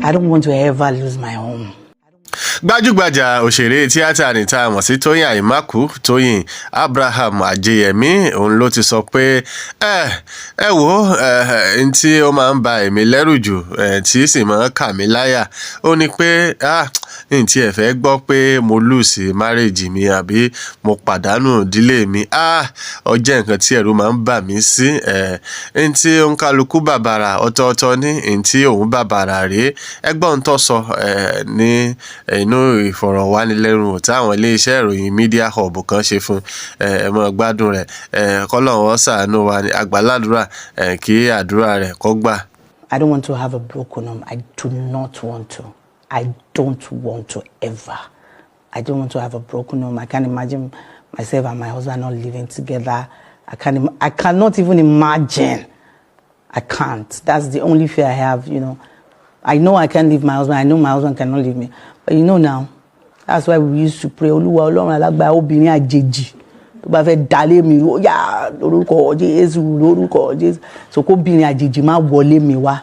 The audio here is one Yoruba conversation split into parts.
I don't want to ever lose my home. Gbajúgbajà òṣèré tíátà ní tá a mọ̀ sí Tóyìn Aimakhu, Tóyìn Abraham Ajẹyẹmí, òun ló ti sọ pé ẹ wò ẹ, n tí ó máa ń ba èmi lẹ́rù jù tí sì máa ń kà mí láyà, ó ní pé n tí ẹ fẹ́ gbọ́ pé mo lose marriage mi àbí mo pàdánù ìdílé mi, ó jẹ́ nǹkan tí ẹ̀rù máa ń bà mí sí. N tí òǹkàlùkù bàbàrà ọ̀tọ̀ọ̀tọ̀ ní n tí òun bàbàrà rèé. Ẹgbọ́n tó sọ ní inú ìfọ̀rọ̀wánilẹ́nuwò táwọn iléeṣẹ́ ìròyìn Media Hub kan ṣe fún ẹ. Ẹ máa gbádùn rẹ̀. Kọ́lọ́run ó ṣàánú wa ní àgbàládùra kí àdúrà rẹ̀ kó gbà. I don't want to have a broken home. I do not want to. I don't want to ever. I don't want to have a broken home. I can't imagine myself and my husband not living together. I cannot even imagine. I can't. That's the only fear I have. I know I can't leave my husband. I know my husband cannot leave me. But you know now, that's why we used to pray. Olúwa Ọlọ́run alágbára, obìnrin àjèjì tó bá fẹ́ dalé mi rú, ó yá, lórúkọ Jésù, lórúkọ Jésù. So kóbìnrin àjèjì má wọlé mi wá.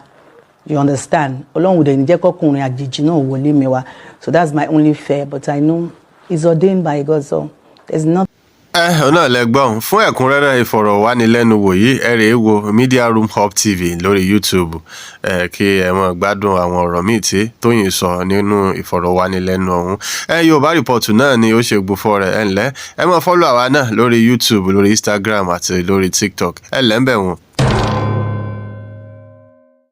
You understand? Ọlọ́run ò dẹ̀ ní jẹ́ kọ́kùnrin àjèjì náà wọlé mi wá. So that's my only fear. But I know it's ordained by God, so there's nothing. Ẹ náà lẹ gbọ́n. Fún ẹ̀kúnrẹ́rẹ́ ìfọ̀rọ̀wánilẹ́nuwò yìí, ẹ rèé wo Media Room Hub TV lórí YouTube ẹ kí ẹ mọ̀ gbádùn àwọn ọ̀rọ̀ míì tí Tóyìn sọ nínú ìfọ̀rọ̀wánilẹ́nu ọ̀hún. Ẹ Yorùbá Report náà ni ó ṣe gbùfọ́ rẹ̀. Ẹ ǹlẹ́, ẹ máa follow àwa náà lórí YouTube, lórí Instagram àti lórí TikTok. Ẹ lẹ́ ń bẹ̀ wọ́n.